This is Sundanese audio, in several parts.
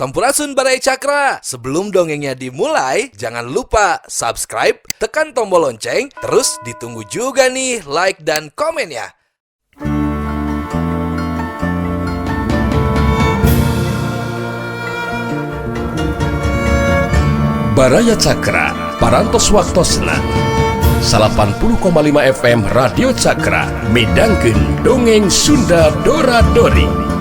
Sampurasun, Baraya Cakra. Sebelum dongengnya dimulai, jangan lupa subscribe, tekan tombol lonceng, terus ditunggu juga nih like dan komennya. Baraya Cakra, Parantos Waktosna 80,5 FM Radio Cakra midangkeun Dongeng Sunda Dora Dori.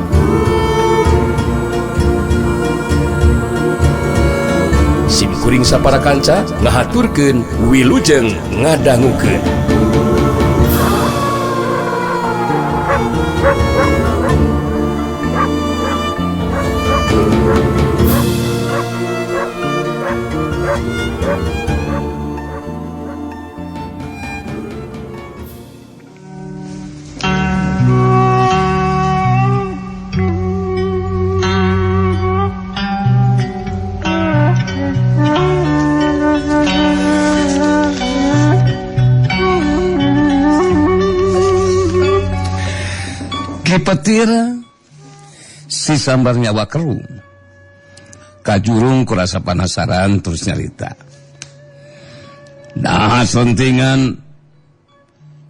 Sim kuring sapara kanca ngahaturkeun wilujeng ngadangukeun. Ki Petir si sambar nyawa keru kajurung kurasa penasaran terus nyarita. Nah, sentingan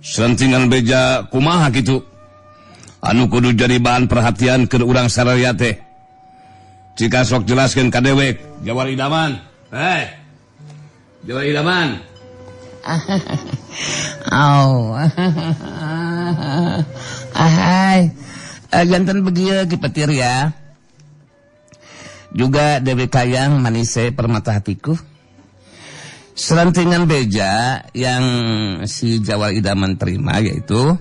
sentingan beja kumaha gitu anu kudu jadi bahan perhatian ke urang saraya teh. Jika sok jelaskan ka dewek Jawar Idaman. Hei, Jawar Idaman. Oh. Ahai. Jantan begieu Ki Petir ya. Juga Dewi Kayang manise permata hatiku. Selentingan beja yang si Jawar Idaman terima yaitu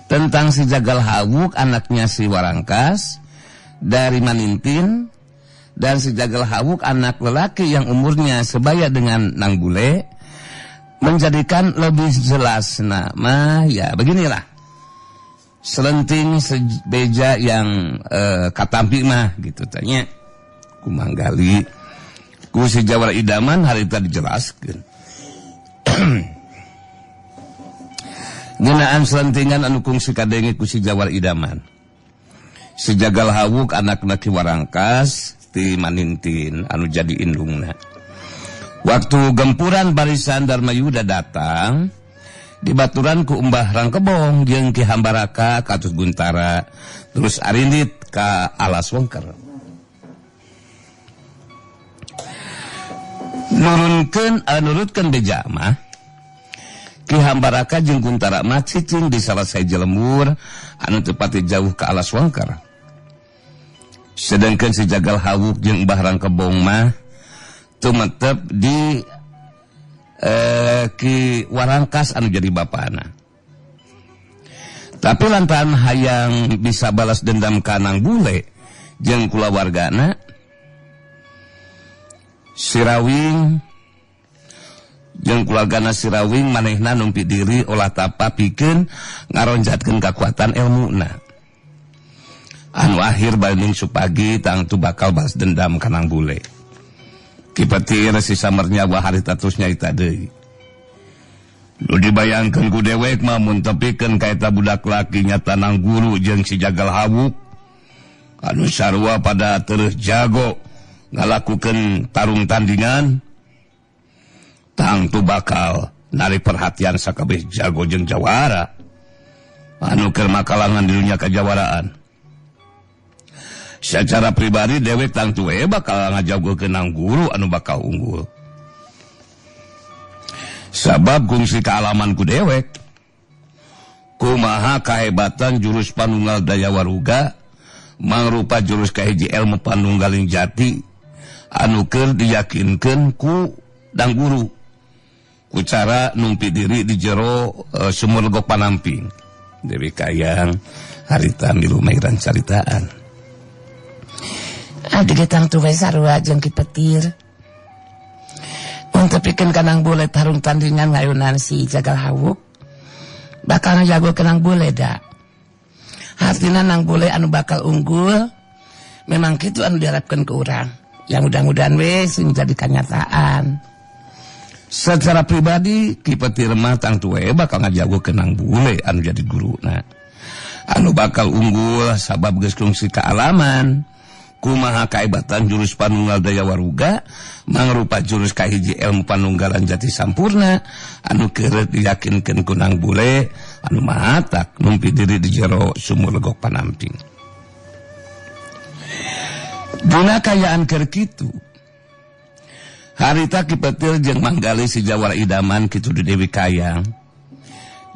tentang si Jagal Hawuk anaknya si Warangkas dari Manintin dan si Jagal Hawuk anak lelaki yang umurnya sebaya dengan Nang Bule menjadikan lebih jelas. Nah, mah ya beginilah. Selenting beja yang katampi mah gitu tanya kumanggali ku si Jawara Idaman hari tadi dijelaskeun. Ngeunaan selentingan anu kungsi kadenge ku si Jawara Idaman. Si Jagal Hawuk anakna Ki Warangkas ti Manintin anu jadi indungna. Waktu gempuran barisan Darmayuda datang dibaturan ku Mbah Rangkebong jeung Ki Hambaraka katus Guntara terus arindit ka Alas Wengker. Nurutkeun beja mah Ki Hambaraka jeung Guntara mah cicing di salah sahiji lembur anu teu pati jauh ka Alas Wengker. Sedangkan si Jagal Hawuk jeung Mbah Rangkebong mah tumetep di Ki Warangkas anu jadi bapana. Tapi lantaran hayang bisa balas dendam ka Nang Bule jeung kulawargana, Sirawing jeung keluargana Sirawing manehna numpi diri olah tapa pikeun ngaronjatkeun kakuatan elmuna. Anu akhir banding supagi tangtu bakal balas dendam ka Nang Bule. Ki Petir si samar nyawa harita terus nyarita deui. Nu dibayangkeun ku dewek mah mun tepikeun ka eta budak laki nyata Nang Guru jeung si Jagal Hawuk anu sarua pada terus jago ngalakukeun tarung tandingan, tangtu bakal narik perhatian sakabeh jago jeung jawara anu keur makalangan di dunya kajawaraan. Secara pribadi dewek tangtu we bakal ngajagokeun Nang Guru anu bakal unggul. Sabab kungsi kaalaman ku dewek kumaha kahebatan jurus panunggal daya waruga mangrupa jurus kahiji ilmu panunggaling jati anu keur diyakinkeun ku Nang Guru ku cara numpi diri di jero sumur legok panamping. Dewi Kayang harita milu mairan caritaan. Abdi tangtu we sarua jeung Ki Petir. Mun tepikeun ka Nang Bule tarung tandingan ngayunan si Jagal Hawuk bakal ngajagokeun Nang Bule da. Hartina Nang Bule anu bakal unggul memang kitu anu diharapkeun ku urang. Yang mudah-mudahan we sing jadi kanyataan. Secara pribadi Ki Petir mah tangtu we bakal ngajagokeun Nang Bule anu jadi guruna. Anu bakal unggul sabab geus kungsi kaalaman. Kumaha kaebatan jurus panunggal daya waruga mangrupa jurus kahiji ilmu panunggalan jati sampurna anu keureut diyakinkeun ku Nang Bule anu matak numpi diri di jero sumur legok panamping. Dina kayaan keur kitu harita Ki Petir jeung Manggali si Jawara Idaman kitu di Dewi Kayang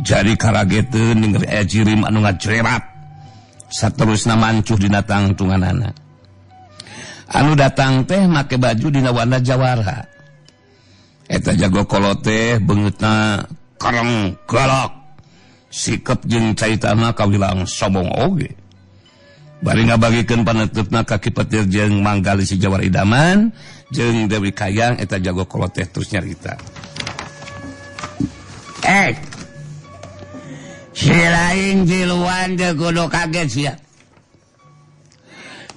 jadi karageteun ningali aya jirim anu ngajrerat saterusna mancuh dina tangtunganana. Anu datang teh make baju dina warna jawara. Eta jago kolot teh beungeutna kereng galak. Sikep jeung caitana kawilang sombong oge. Bari ngabagikeun paneutupna ka Ki Petir jeung Manggali si Jawara Idaman jeung Dewi Kayang eta jago kolot teh terus nyarita. Si lain jiluan teu kudu kaget sia.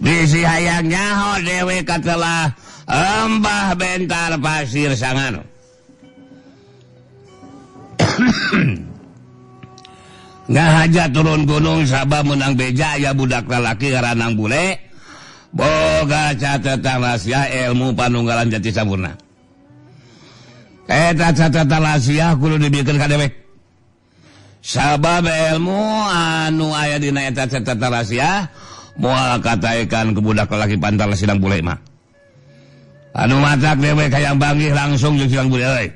Bisi hayang nyaho dewe katelah Embah Bentar Pasir Sangano. Ngahaja turun gunung sabab menang beja ya budak lalaki ngaranang bule boga catatan rahasia ilmu panunggalan jati sampurna. Eta catatan rahasia kudu dibikeun ka dewek. Sabab ilmu anu aya dina eta catatan rahasia moal kataekan ke budak lalaki pantal sidang bule mah. Anu matak dewek hayang banggih langsung jeung sidang bule euy.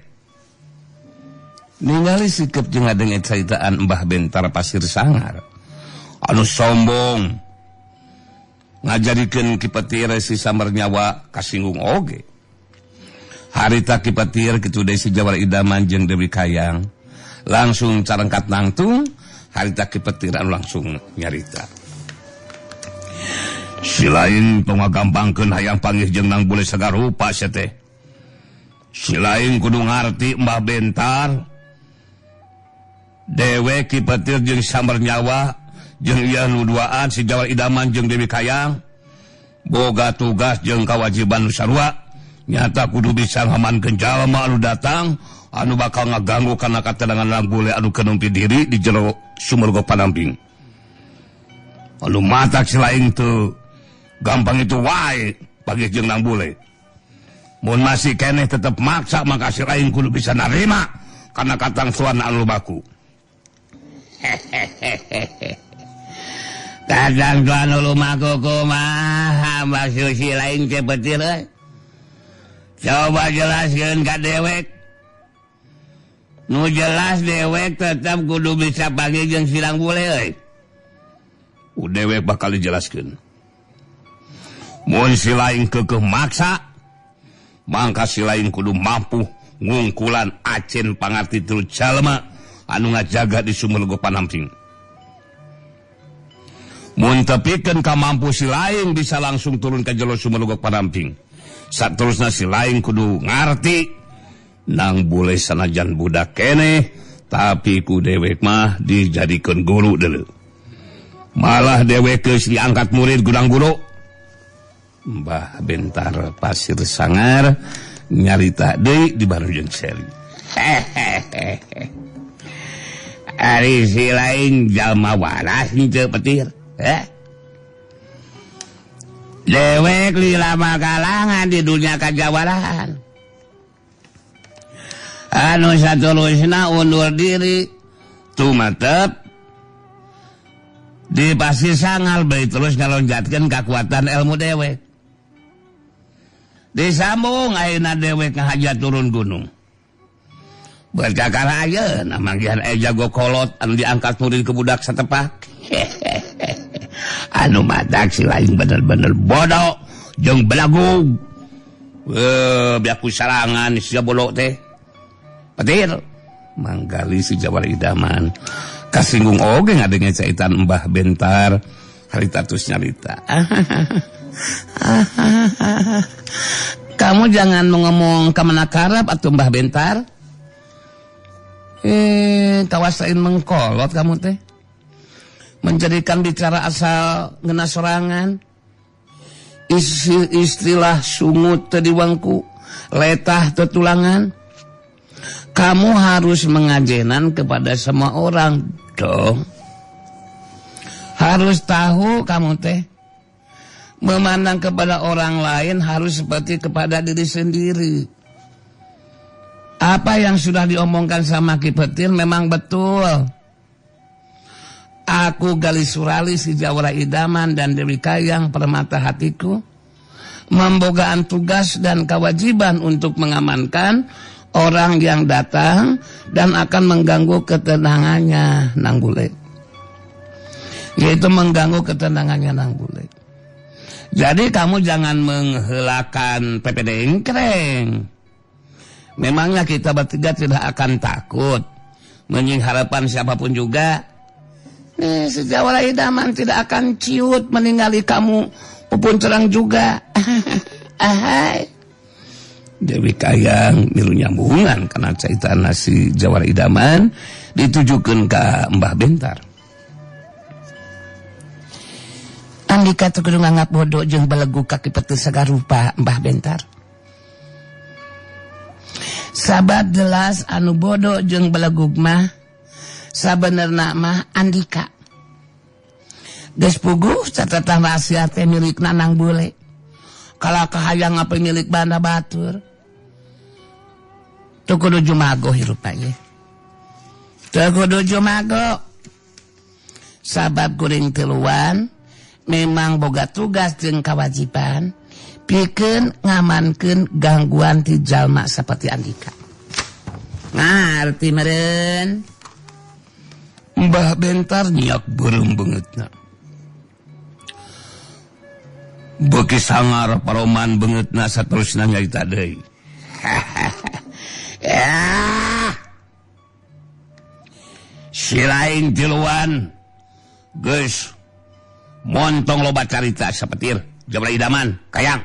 Ningali sikep jeung ngadenge caritaan Mbah Bentar Pasir Sangar anu sombong ngajadikeun Ki Petir si Sambar Nyawa kasinggung oge. Harita Ki Petir kitu deui si Jawara Idaman jeung Dewi Kayang langsung carengkat nangtung. Harita Ki Petir anu langsung nyarita. Si lain tong ngagampangkeun hayang panggih jeung Nang Bule sagarupa sia teh. Si lain kudu ngarti Mbah Bentar dewe Ki Petir jeung Sambar Nyawa jeung ieu nu duaan si Jawara Idaman jeung Dewi Kayang boga tugas jeung kawajiban nu sarua nyata kudu bisa ngamankeun jalma anu datang anu bakal ngaganggu kana katenangan Nang Bule anu kenumpi diri di jero sumur Gok Panamping. Anu matak si lain teu gampang itu wae pagih jeung Nang Bule. Mun masih keneh tetep maksa maka si lain kudu bisa narima kana katangsuan anu baku. Kadang anu lumaku kumaha maksud si lain Ki Petir euy. Coba jelaskeun ka dewek. Nu jelas dewek tetep kudu bisa panggih jeung si Nang Bule euy. Ku dewek bakal dijelaskeun. Mun si lain keukeuh maksa mangka si lain kudu mampu ngungkulan acen pangarti tilu jalma anu ngajaga di sumur Gok Panamping. Mun tepikeun ka mampu si lain bisa langsung turun ka jero sumur Gok Panamping. Saterusna si lain kudu ngarti Nang Bule sanajan budak keneh tapi ku dewek mah dijadikeun guru deuleu. Malah dewek geus diangkat murid gudang guru. Mbah Bentar Pasir Sangar nyarita deui di barujeun seri. Ari si lain jalma waras henteu Petir. Dewek lila makalangan di dunia kajawaraan. Anu satulusna undur diri tumetep di Pasir Sangar bari terus ngalonjatkeun kakuatan ilmu dewek. Disambung ayeuna dewek ngahaja turun gunung. Bercakar ayeuna manggihan aya jago kolot anu diangkat murid ke budak satepak. Anu matak si lain bener-bener bodoh jeung belagu. Biak ku sarangan si bodoh teh. Petir Manggali si Jawara Idaman kasinggung oge ngadenge caitan Mbah Bentar harita terus nyarita. Kamu jangan ngomong kemana karep atau Mbah Bentar. Kawasain mengkolot kamu teh. Menjadikan bicara asal ngena sorangan. Istilah sungut teu diwangku, letah tetulangan. Kamu harus mengajenan kepada semua orang dong. Harus tahu kamu teh. Memandang kepada orang lain harus seperti kepada diri sendiri. Apa yang sudah diomongkan sama Ki Petir memang betul. Aku Gali Surali si Jawara Idaman dan Dewi Kayang permata hatiku membogaan tugas dan kewajiban untuk mengamankan orang yang datang dan akan mengganggu ketenangannya Nang Bule. Yaitu mengganggu ketenangannya Nang Bule. Jadi kamu jangan menghelakan PPD engkreng. Memangnya kita bertiga tidak akan takut menying harapan siapapun juga. Nih, si Jawara Idaman tidak akan ciut meninggali kamu pupun terang juga. Ahai. Dewi Kayang milu nyambungan karena cerita nasi Jawara Idaman ditujukan ke Mbah Bentar. Andika teu kudu nganggap bodoh jeung belegu ka Ki Petir sagarupa Mbah Bentar. Sabab jelas anu bodoh jeung belegug mah sabenerna mah Andika. Geus puguh catatan rahasia teh milikna Nang Bule. Kalah kahayang apa milik banda batur. Teu kudu jumago hirup ye. Teu kudu jumago. Sabab kuring tiluan memang boga tugas jeung kewajiban pikeun ngamankeun gangguan ti jalma saperti Andika. Ngarti meureun? Mbah Bentar nyiak beureum beungeutna. Beuki sangar paroman beungeutna saterusna nyarita deui. Ya. Si lain tiluan geus montong loba carita sapetir Jawara Idaman Kayang.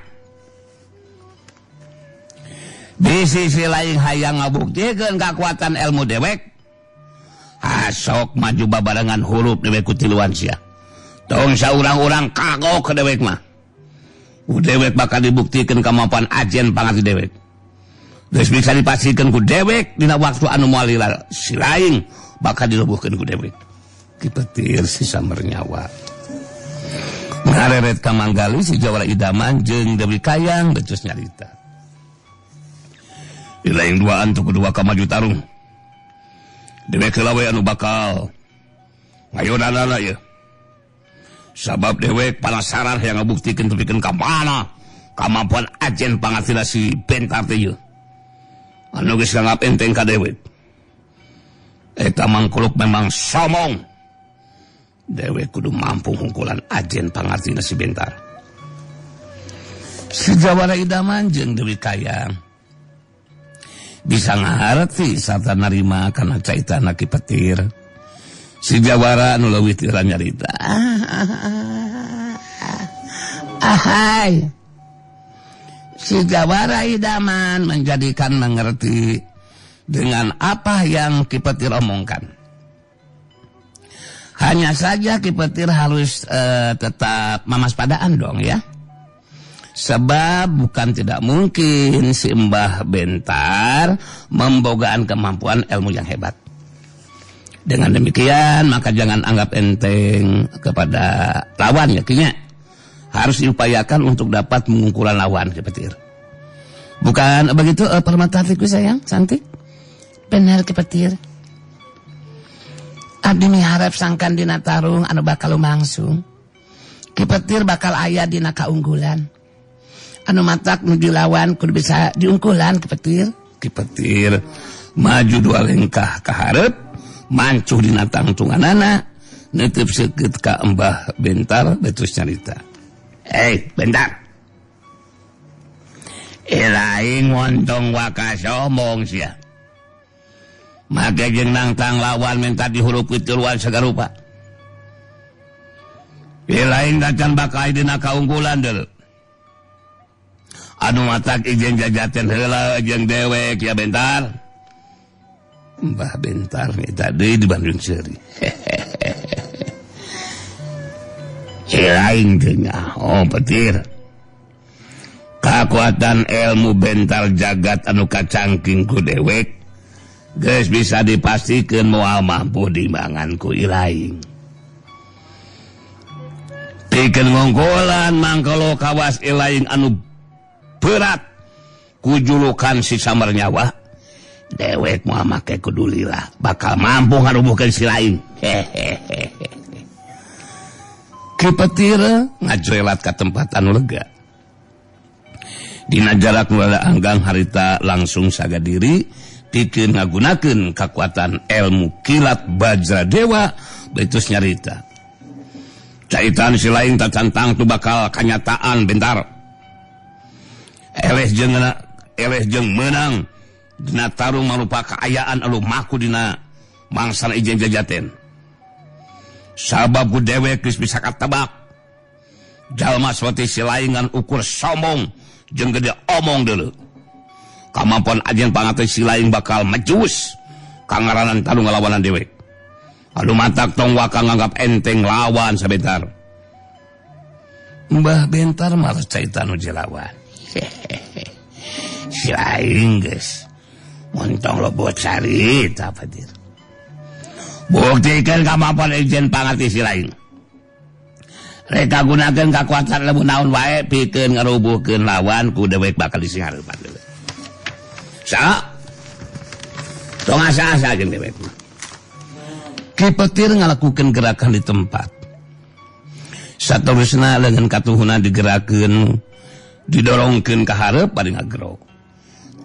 Di sisi lain hayang ngabuktikeun kakuatan ilmu dewek. Asok maju babarengan huruf dewek ku tiluan sia. Tong saurang-urang kagok ke dewek mah. Ku dewek bakal dibuktikeun kemampuan ajen pangarti dewek. Geus bisa dipastikan ku dewek dina waktu anu moal lila si lain bakal dilubuhkeun ku dewek. Ki Petir si samber nyawa. Ngareret ka Manggali si Jawara Idaman jeung Dewi Kayang geus nyarita. Di lain duaan tu kedua ka maju tarung. Dewek heula we anu bakal ngayodanana ieu. Sabab dewek panasaran hayang ngabuktikeun tepikeun ka mana kemampuan ajen pangartina si Bentar teh ieu. Anu geus nganggap enteng ka dewek. Eta mangkuluk memang somong. Dewek kudu mampu hungkulan ajen pangartina si Bentar. Si Jawara Idaman jeung Dewi Kayang bisa ngarti sarta narima kana caitana Ki Petir. Si Jawara anu leuwih teu nyarita. Ahai. Si Jawara Idaman menjadikan mengerti dengan apa yang Ki Petir omongkan. Hanya saja Ki Petir harus tetap memaspadaan dong ya. Sebab bukan tidak mungkin si Mbah Bentar membogaan kemampuan ilmu yang hebat. Dengan demikian maka jangan anggap enteng kepada lawan ya kinya. Harus diupayakan untuk dapat mengungkulan lawan Ki Petir. Bukan begitu permata hatiku sayang, cantik? Benar Ki Petir. Abdi miharep sangkan dina tarung anu bakal lumangsung. Ki Petir bakal aya dina kaunggulan. Anu matak nu dilawan kudu bisa diungkulan Ki Petir. Ki Petir maju dua lengkah ka hareup, mancuh dina tangtunganana, neuteub seukeut ka Mbah Bentar betus nyarita. Bentar. Lain montong waka sombong sia. Make jeung nangtang lawan minta dihurup tiluan sagarupa. Lain dacan bakal dina kaunggulan deul. Anu matak ijen jajaten heula jeung dewek ya Bentar. Mbah Bentar nih tadi di Bandung seuri. Lain teu nyaho Petir. Kakuatan ilmu Bentar jagat anu kacangking ku dewek geus bisa dipastikeun moal mampu dimangan ku ilaing. Pikeun ngongkolan mangkalo kawas ilaing anu berat ku julukan si Samar Nyawa. Dewek moal make kudu lila bakal mampu ngarubuhkeun si laing. Hehehe. Ki Petir ngajrelat ka tempat anu lega. Dina jarak nu rada anggang harita langsung saga diri pikeun ngagunakeun kakuatan ilmu kilat Bajra Dewa beutus nyarita. Caitan si lain tacantang tu bakal kanyataan bentar. Eleh jeung meunang dina tarung marupa kaayaan anu maku dina mangsana ijen jajaten. Sabab ku dewek geus bisa katebak. Jalma saperti si lain ngan ukur sombong jeung gede omong deuleu. Kamampuan ajen pangate si lain bakal majus kangaranan tarung ngalawanan dewek. Aduh matak tong waka nganggap enteng lawan sabentar. Mbah Bentar malah caitan nu lawan. Hehehe. Si lain geus montong lobo carita Petir. Buktikeun kamampuan ajen pangate si lain. Reka gunakeun kakuatan lebu naon wae pikeun ngarubuhkeun lawan ku dewek bakal disingareupan deui. Sa tong asa-asa jeung dewek mah. Ki Petir ngalakukeun gerakan di tempat. Saterusna leungeun katuhuna digerakkeun, didorongkeun ka hareup bari ngagero.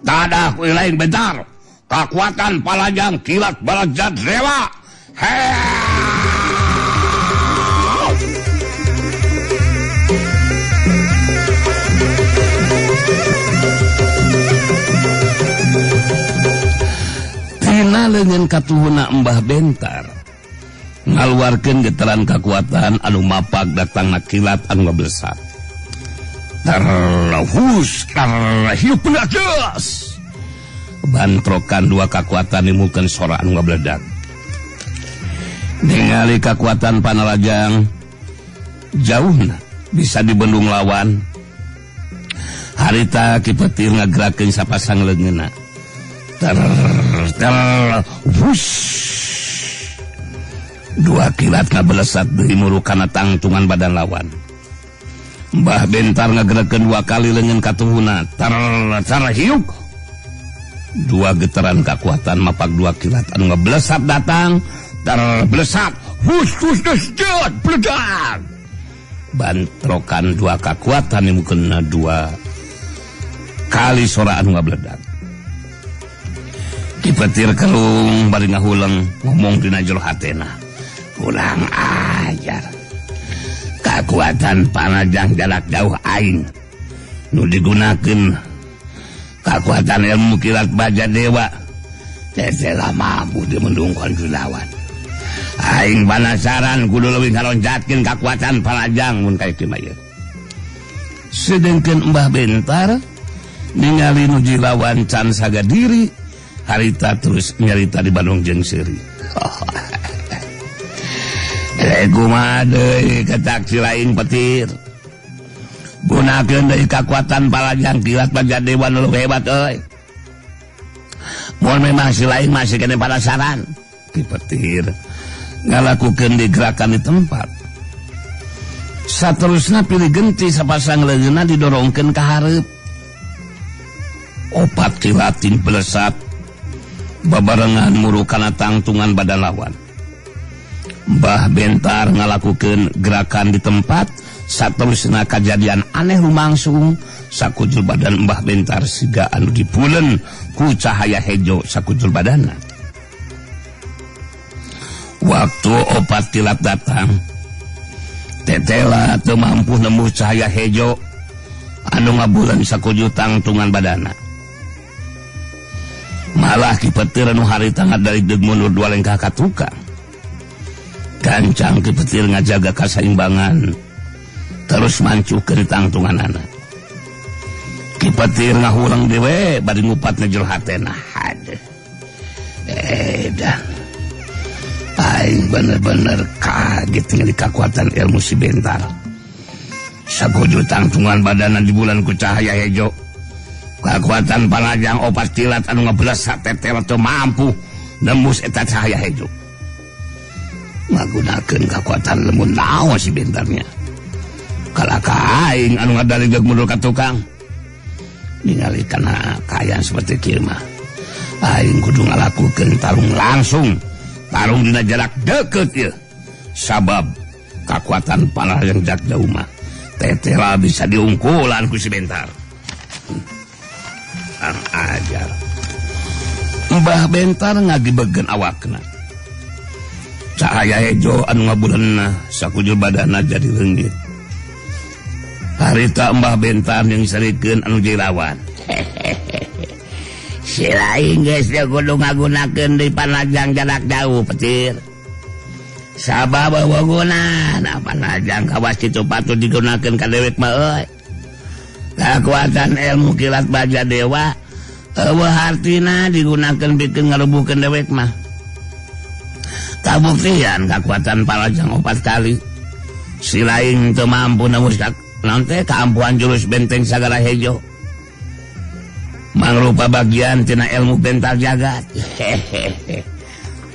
Tadah ku lain Bentar. Kakuatan palajang kilat Bajra Dewa. Tina leungeun katuhuna Mbah Bentar ngaluarkeun getaran kakuatan anu mapak datangna kilat anu ngablesat. Terhus terhiup pedas. Bantrokan dua kakuatan nimukeun sora anu ngabledak. Ningali kakuatan panalajang jauhna bisa dibendung lawan. Harita Ki Petir ngagerakeun sapasang leungeunna. Ter wush. Dua kilat ngabelesat deui muru kana tangtungan badan lawan. Mbah Bentar ngagerakeun dua kali leungeun katuhuna. Tar hiuk. Dua getaran kakuatan mapak dua kilat anu ngeblesat datang. Terblesat. Wush wush wush bledak. Bantrokan dua kakuatan nimukeunna dua kali sora anu ngabledak. Ki Petir kerung bari ngahuleng ngomong dina jero hatena. Kurang ajar. Kakuatan panajang jarak jauh aing nu digunakeun kakuatan ilmu kilat Baja Dewa teteh mampu dimendungkan lawan. Aing panasaran kudu leuwih ngaloncatkeun kakuatan panajang mun kaya kieu mah ieu. Sedengkeun Mbah Bentar ningali nu jilawan can saga diri harita terus nyarita di Bandung jeung seuri. Kumaha deui ketak si lain Petir. Gunakeun deui kakuatan palajang kilat Baja Dewa nu hebat euy. Mun memang si lain masih kene panasaran. Ki Petir ngalakukeun digerakan di tempat. Saterusna pilih genti sapasang leungeunna didorongkeun ka hareup. Opat kilatin belesat babarengan muru kana tangtungan badan lawan. Mbah Bentar ngalakukeun gerakan di tempat. Saterusna kajadian aneh lumangsung. Sakujur badan Mbah Bentar siga anu dipulen ku cahaya hejo sakujur badana. Waktu opat kilat datang, tetela teu mampu nemu cahaya hejo anu ngabulan sakujur tangtungan badana. Malah Ki Petir anu harita ngadaligdeug mundur dua lengkah ka tukang. Gancang Ki Petir ngajaga kasaimbangan terus mancukeun tangtunganana. Ki Petir ngahureng dewe bari ngupat ngejel hatena. Haduh. Edan. Aing bener-bener kaget ningali kakuatan ilmu si Bentar. Sakujur tangtungan badana dibulan ku cahaya hejo. Kakuatan panajang opat kilat anu ngeblesat tetel teu mampu nembus eta cahaya hejo. Ngagunakeun kakuatan lemun naon si Bentarnya. Kalaka aing anu ngadaligeg mundur ka tukang. Ningali kana kaayaan seperti kieu mah. Aing kudu ngalakukeun tarung langsung. Tarung dina jarak deukeut ieu. Sabab kakuatan panah yang jarak jauh mah tetela bisa diungkulan ku si Bentar. Ang ajar. Mbah Bentar ngagibegen awakna. Cahaya hejo anu ngabuleunna sakujur badanna jadi leungit. Harita Mbah Bentar yang sarikeun anu jirawan. Si lain geus teu kudu ngagunakeun deui panajang jarak jauh petir. Sabab wawaguna nah panajang kawas kitu patut digunakeun ka dewek mah euy. Kakuatan ilmu kilat baja dewa eueuh hartina digunakeun pikeun ngarubuhkeun dewek mah. Kabuktian kakuatan panajang opat kali. Si lain teu mampu nembus naon teh kaampuhan jurus benteng sagala hejo. Mangrupa bagian tina ilmu bentar jagat. Hehehe.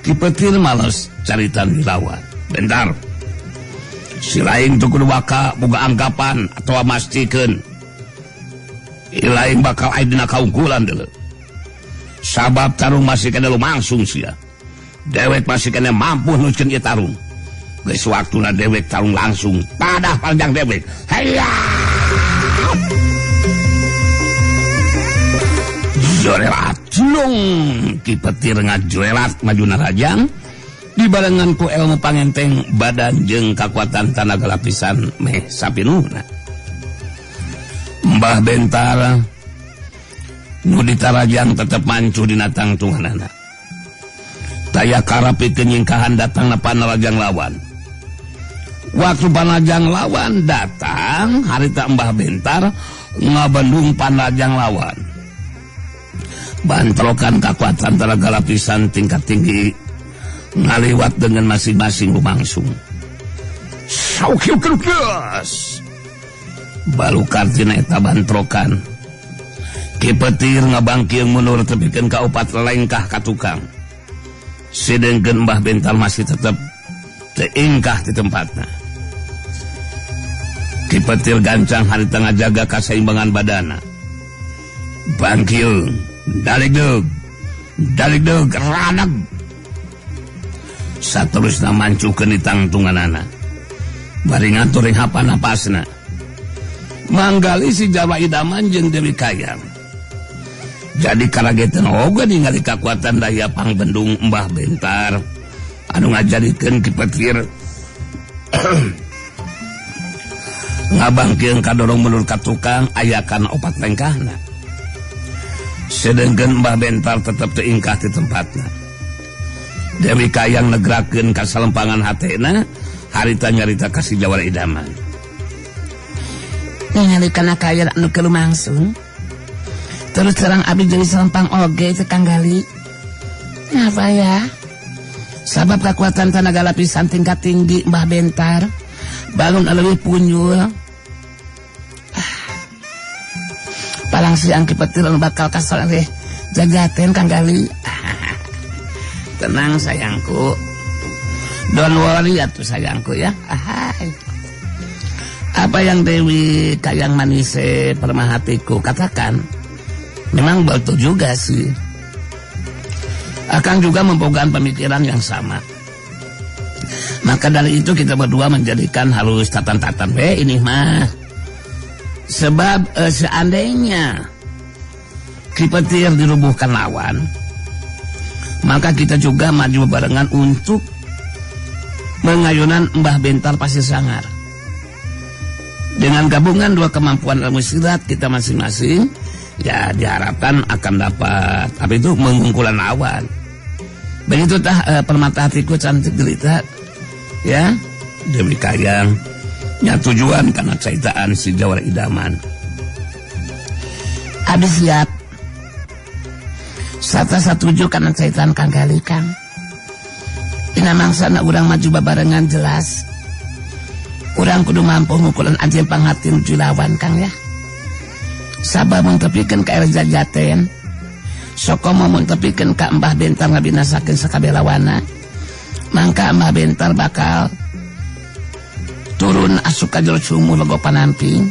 Ki Petir males caritan dilawan. Bentar. Si lain teu kudu waka boga anggapan atawa mastikeun. Lain bakal aya dina kaungkulan deuleu. Sabab tarung masih kena lumangsung sia. Dewek masih kena mampu nuskeun ieu tarung. Geus waktuna dewek tarung langsung. Padah panjang dewek. Hayya! Jorelat nung Ki Petir ngajorelat maju narajang dibarengan ku ilmu pangenteng badan jeung kakuatan tanaga lapisan meh sapinuhna. Mbah Bentar nu ditarajang tetep mancu dina tangtunganana. Taya karap pikeun nyingkahan datangna panarajang lawan. Waktu panarajang lawan datang harita Mbah Bentar ngabendung panarajang lawan. Bantrokan kekuatan tenaga lapisan tingkat tinggi ngaliwat dengan masing-masing lumangsung. Saukiu kerukes. Balu kartina eta bantrokan. Ki Petir ngabangkiung mundur tepikeun ka opat lengkah ka tukang. Sedengkeun Mbah Bentar masih tetep teu ingkah di tempatna. Ki Petir gancang harita ngajaga kasaimbangan badana. Bangkiung daligdeg, daligdeg, raneg. Saterusna mancukeun di tangtunganana. Bari ngatur ring hapan napasna. Manggali si Jawa Idaman jeung Dewi Kayang. Jadi karagetan oge ningali kakuatan daya pangbendung Mbah Bentar anu ngajadikeun Ki Petir ngabangkeun kadorong mundur ka tukang aya kana opat lengkahna. Sedengkeun Mbah Bentar tetep teu ingkah di tempatna. Dewi Kayang negrakeun ka salempangan hatena harita nyarita ka si Jawara Idaman. Ningali kana kaya anu kelumangsun. Terus terang abdi jadi selempang oge teu Kang Gali. Ngapa ya? Sabab kekuatan tenaga lapisan tingkat tinggi Mbah Bentar bangun leuwih punyul. Palang siang Ki Petir anu bakal kasoleh jagaten Kang Gali. Tenang sayangku. Don't worry atuh sayangku ya. Ahai. Apa yang Dewi Kayang Manise permahatiku katakan memang betul juga sih. Akang juga mempegang pemikiran yang sama. Maka dari itu kita berdua menjadikan harus tatan-tatan we ini mah. Sebab seandainya Ki Petir dirubuhkan lawan, maka kita juga maju barengan untuk mengayunan Mbah Bentar Pasir Sangar. Dengan gabungan dua kemampuan ilmu silat kita masing-masing, ya diharapkan akan dapat apa itu mengungkulan lawan. Begitu tah permata hatiku cantik jelita, ya Dewi Kayang. Nya tujuan karena caitaan si Jawara Idaman. Abdi siap. Sata satuju karena caitaan Kang Gali Kang. Dina mangsana urang maju babarengan jelas. Urang kudu mampu ngukulan anjeun panghati nuju lawan Kang ya. Sabab mun tepikeun ka jajaten. Sokomo mun tepikeun ka Mbah Bentar ngabinasakeun sakabeh lawana. Mangka Mbah Bentar bakal Turun asup ka jero sumur Lego Panamping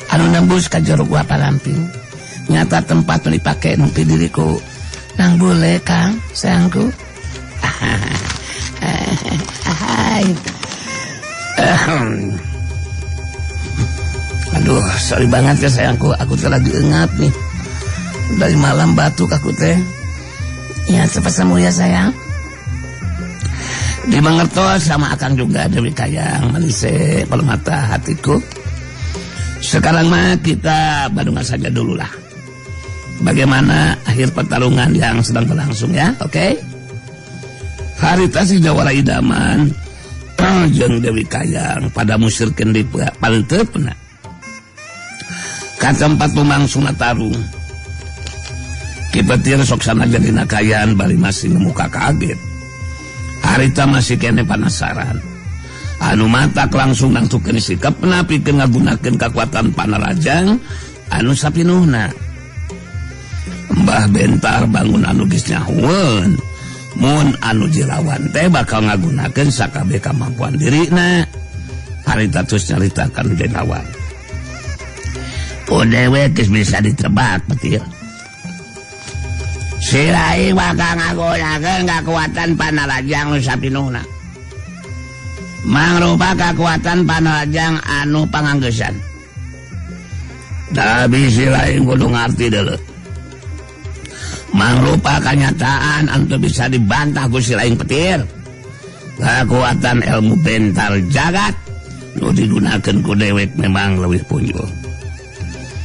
anu nembus ka jero Gua Panamping. Nyata tempat nu dipake numpi diriku nang bule Kang sayangku. Hai. Aduh, sorry banget ya sayangku, aku tuh lagi engap nih. Dari malam batuk aku teh. Ya cepat sembuh ya sayang. Dimengertos sama akang juga Dewi Kayang manise permata hatiku. Sekarang mah kita bandungan saja dulu lah. Bagaimana akhir pertarungan yang sedang berlangsung ya, oke? Okay? Harita si Jawara Idaman jeung Dewi Kayang pada musirkeun di paleuteupeuna. Ka tempat lumangsungna tarung. Ki Petir sok sanajan dina kayan bari masih ngemuka kaget. Harita masih kene penasaran. Anu matak langsung nangtukeun sikapna pikeun ngagunakeun kakuatan panarajang anu sapinuhna. Mbah Bentar bangun anu geus nyahueun. Mun anu jirawan teh bakal ngagunakeun sakabeh kamampuan dirina. Harita terus nyaritakan jirawan. Dewek geus bisa ditebak Petir. Si Rai bakal ngagunakeun kakuatan panarajang nu sapinuhna. Mangrupa kakuatan panarajang anu panganggeusan. Tapi si Rai kudu ngarti deuleu. Mangrupa kanyataan anu bisa dibantah ku si Laing Petir. Kekuatan ilmu bentar jagat nu digunakeun ku dewek memang leuwih punjul.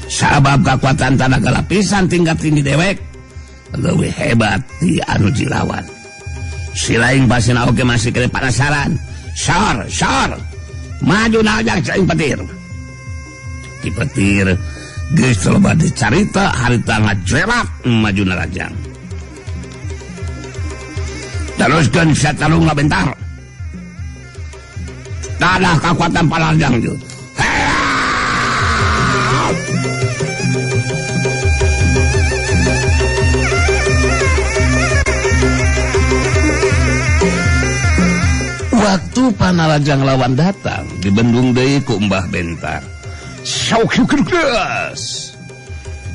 Sabab kekuatan tanaga lapisan tingkat tinggi dewek leuwih hebat di anu jilawan. Si Laing pasina oge masih kene penasaran. Sor, sor. Maju najang si Laing Petir. Ki Petir geus loba dicarita harita ngajerat maju narajang. Teruskeun satarung bentar. Tadah kekuatan panarajang ju. Waktu panarajang lawan datang dibendung deui ku Mbah Bentar.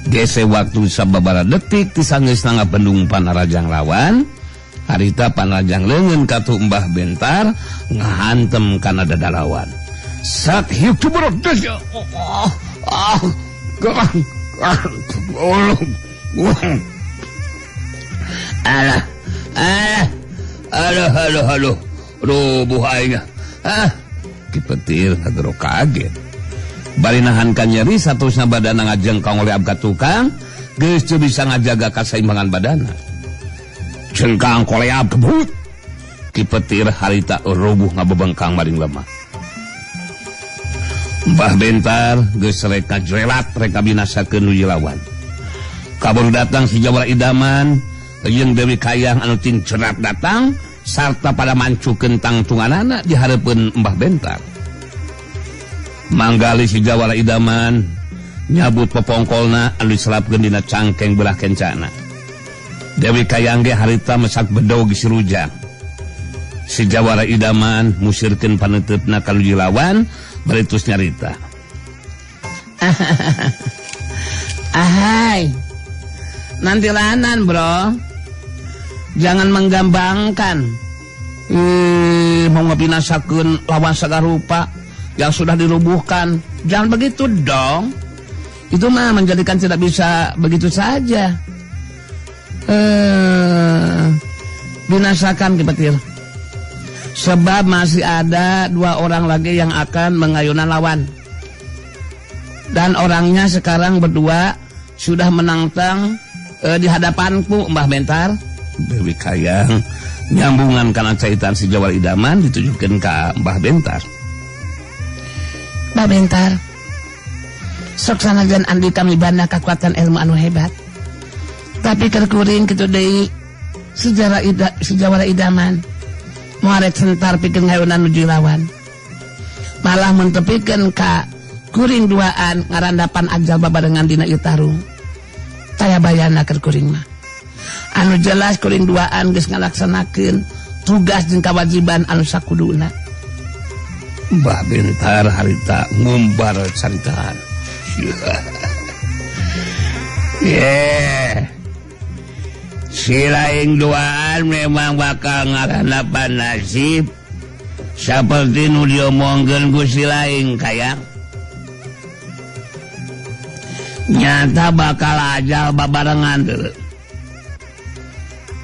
Gese waktu sababara detik tisanggeus ngabendung panarajang lawan, harita panarajang leungeun katuh Mbah Bentar ngahantem kana dada lawan. Sat hiup alah alah aduh aduh aduh rubuh aing. Ah, Ki Petir ngagero kaget. Bari nahankan nyeri satusna badana ngajengkong oleh abka tukang, geus teu bisa ngajaga kasaimbangan badana. Jengkang koleab kebut. Ki Petir harita rubuh ngabebengkang maring lemah. Mbah Bentar geus rek ngajelat rek ngabinasakeun nu lawan. Kaburu datang si Jawara Idaman jeung Dewi Kayang anu ting cerap datang sarta pada mancukeun tangtunganana di hareupeun Mbah Bentar. Manggali si Jawara Idaman nyabut popongkolna anu diselapkeun dina cangkeng belah kencana. Dewi Kayang ge harita mesak bedog si rujang. Si Jawara Idaman musirkeun paneuteup-na ka nu lawan bari terus nyarita. Ahai. Nanti lanan, bro. Jangan menggambangkan. Mau ngabinasakeun lawan sagarupa yang sudah dirubuhkan. Jangan begitu dong. Itu mah menjadikan tidak bisa begitu saja. Binasakan Ki Petir. Sebab masih ada dua orang lagi yang akan mengayunan lawan. Dan orangnya sekarang berdua sudah menantang di hadapanku Mbah Bentar. Dewi Kayang nyambungan kana caitan si Jawara Idaman ditujukan ke Mbah Bentar. Mbah Bentar, sok sanajan andika mibanda kekuatan ilmu anu hebat, tapi keur kuring kitu deui si Jawara Idaman moarek sentar pikeun ngayunan nuju lawan. Malah mun tepikeun ka kuring duaan ngarandapan ajal babarengan dina ieu tarung. Taya bayana keur kuring mah. Anu jelas kuring duaan geus ngalaksanakeun tugas jeung kawajiban anu sakuduna. Mbah Bentar harita ngumbar caritaan. Yeah. Si lain duaan memang bakal ngaranapan nasib seperti nu diomongkeun ku si lain kaya nyata bakal ajal babarengan deuleu.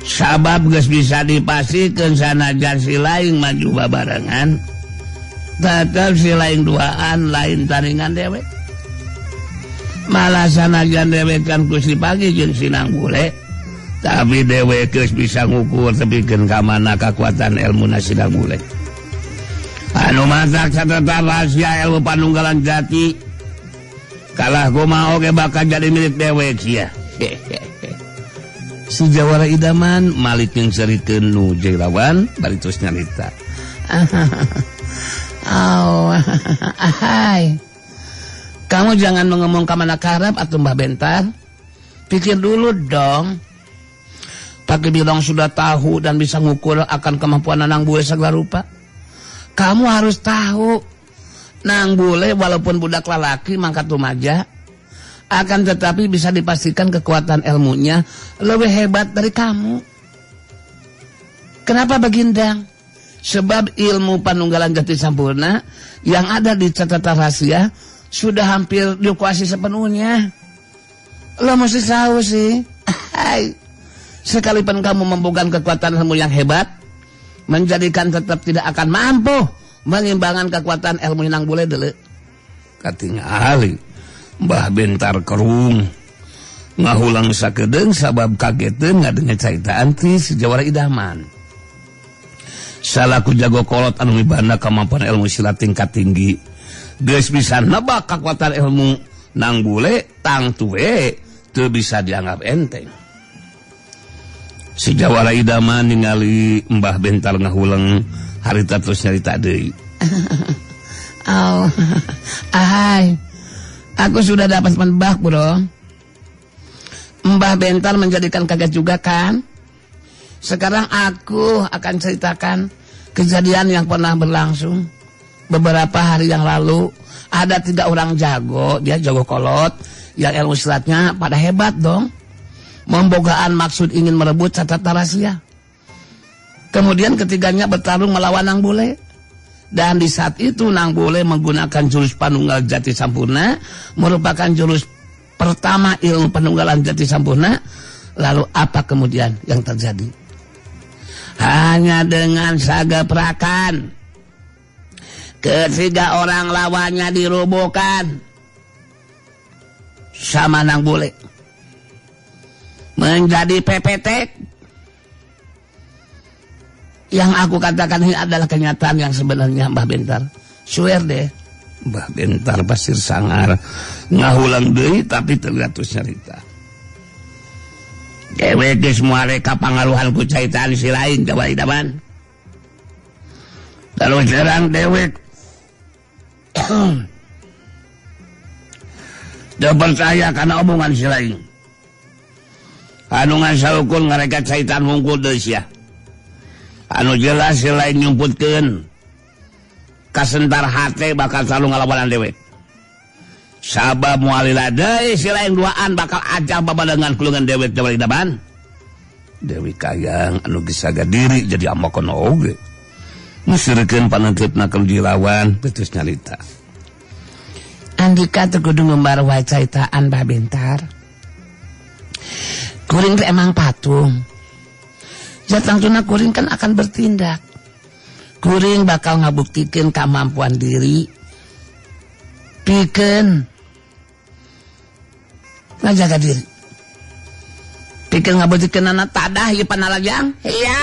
Sabab geus bisa dipastikeun sanajan si lain maju babarengan tetep si lain duaan lain taringan dewek. Malah sanajan dewek kan ku si pagi jeung si Nang Bule, tapi dewek geus bisa ngukur tepikeun ka mana kakuatan ilmuna si Nang Bule. Anu matak catatan rahasia ilmu panunggalan jati kalah kumaha oge bakal jadi milik dewek sia. Si Jawara Idaman malik jeung serikeun nu Jerawan bari terus nyarita. Oh, ahai. Kamu jangan mengomong kamana karep atau Mbah Bentar. Pikir dulu dong. Pak Bilong sudah tahu dan bisa ngukur akan kemampuan Nang Bule segala rupa. Kamu harus tahu. Nang Bule walaupun budak lalaki mangkat rumaja, akan tetapi bisa dipastikan kekuatan ilmunya lebih hebat dari kamu. Kenapa Bagindang? Sebab ilmu panunggalan jati sampurna yang ada di catatan rahasia sudah hampir dikuasai sepenuhnya. Lo mesti tahu sih. Hai. Sekalipun kamu membuka kekuatan ilmu yang hebat, menjadikan tetap tidak akan mampu mengimbangkan kekuatan ilmu Nang Bule dulu. Katingali Mbah Bentar kerung ngahulang sakedeung sabab kageteun ngadengar caritaan ti si Jawara Idaman. Salaku jago kolot anu mibanda kemampuan ilmu silat tingkat tinggi, geus bisa nebak kekuatan ilmu Nang Bule tangtu we teu bisa dianggap enteng. Si Jawara Idaman ningali Mbah Bentar ngahuleng harita terus nyarita deui. Oh, ahai. Aku sudah dapat menebak, bro. Mbah Bentar menjadikan kaget juga kan? Sekarang aku akan ceritakan kejadian yang pernah berlangsung beberapa hari yang lalu. Ada 3 orang jago, dia jago kolot, yang ilmu silatnya pada hebat dong. Membogaan maksud ingin merebut catatan rahasia. Kemudian ketiganya bertarung melawan Nang Bule. Dan di saat itu Nang Bule menggunakan jurus panunggal jati sampurna, merupakan jurus pertama ilmu panunggalan jati sampurna. Lalu apa kemudian yang terjadi? Hanya dengan sageprakan ketiga orang lawannya dirobohkan sama Nang Bule menjadi PPT. Yang aku katakan ini adalah kenyataan yang sebenarnya, Mbah Bentar. Swear deh. Mbah Bentar pasir sangar ngahulang deui tapi terlihat terus nyarita. Dewek geus muare ka pangaruhan ku caitan si lain Jawara Idaman. Terus terang dewek teu percaya kana omongan si lain. Anu ngan saukur ngareka caitan wungkul deui sia. Anu jelas si lain nyumputkeun kasentar hate bakal selalu ngalawanan dewek. Sabab mualila deui si lain duaan bakal ajal babadengan kulungan dewek Jawara Idaman. Dewi Kayang anu geus saga diri jadi amokon oge. Musirkeun panengkeupna ka dilawan betus nyarita. Andika teu kudu ngumbar wae caitaan Mbah Bentar. Kuring teh emang patung. Jatangtuna kuring kan akan bertindak. Kuring bakal ngabuktikeun kemampuan diri. Pikeun ngajaga diri. Pikeun ngabuktikeun anak tadah ieu panalajang. Iya.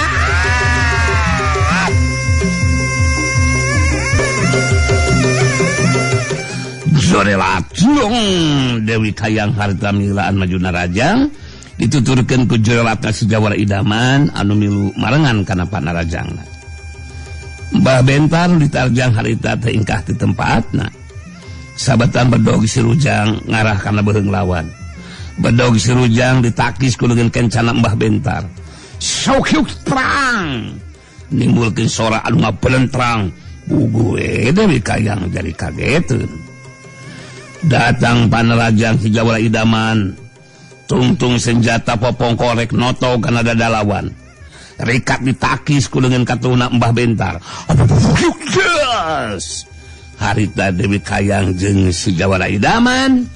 Jorelatung Dewi Kayang harta milaan maju narajang dituturkeun ku jorelatna si Jawara Idaman anu milu marengan kana panarajangna. Mbah Bentar ditarjang harita teh ingkah di tempatna. Sabatan bedog si Rujang ngarah kana beuheung lawan. Bedog si Rujang ditakis ku leungeun kencana Mbah Bentar. Sokyuk trang nimbulkeun sora anu ngabelentrang Puguh Dewi Kayang jadi kageteun. Datang Panarajang si Jawara Idaman tungtung senjata popong korek noto kana dada lawan. Rikat ditakis ku dengan katuna Mbah Bentar. Harita Dewi Kayang jeung si Jawara Idaman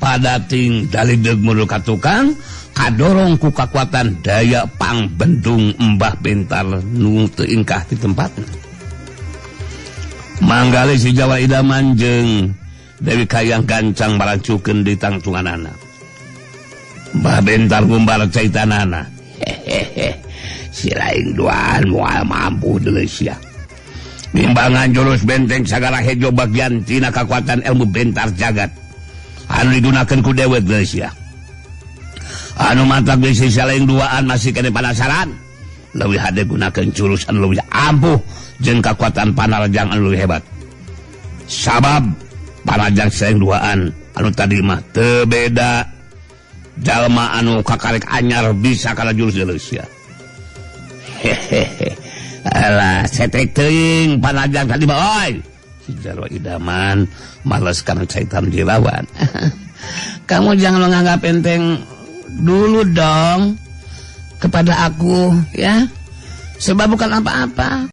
padating dalideug mundur ka tukang kadorong ku kakuatan daya pangbendung Mbah Bentar nu teu ingkah di tempatna. Manggali si Jawara Idaman jeung Dewi Kayang gancang marancukeun di tangtunganana. Mbah Bentar gumbar caitanana. Hehehe. Si lain duaan moal mampu deuleu sia. Nimbangan jurus benteng sagala hejo bagian tina kakuatan ilmu bentar jagat anu digunakeun ku dewek deuleu sia. Anu mantap bisi lain duaan masih kene penasaran. Leuwih hade gunakeun jurus anu leuwih ampuh jeung kakuatan panarajang anu leuwih hebat. Sabab panarajang saeng duaan anu tadi mah teu beda jalma anu kakarek anyar bisa kana jurus deuleu sia. Hehehe. Alah, setek teuing panajang tadi mah oi. Si Jarwo Idaman males kana caitan dilawan. Kamu jangan menganggap enteng dulu dong kepada aku ya. Sebab bukan apa-apa.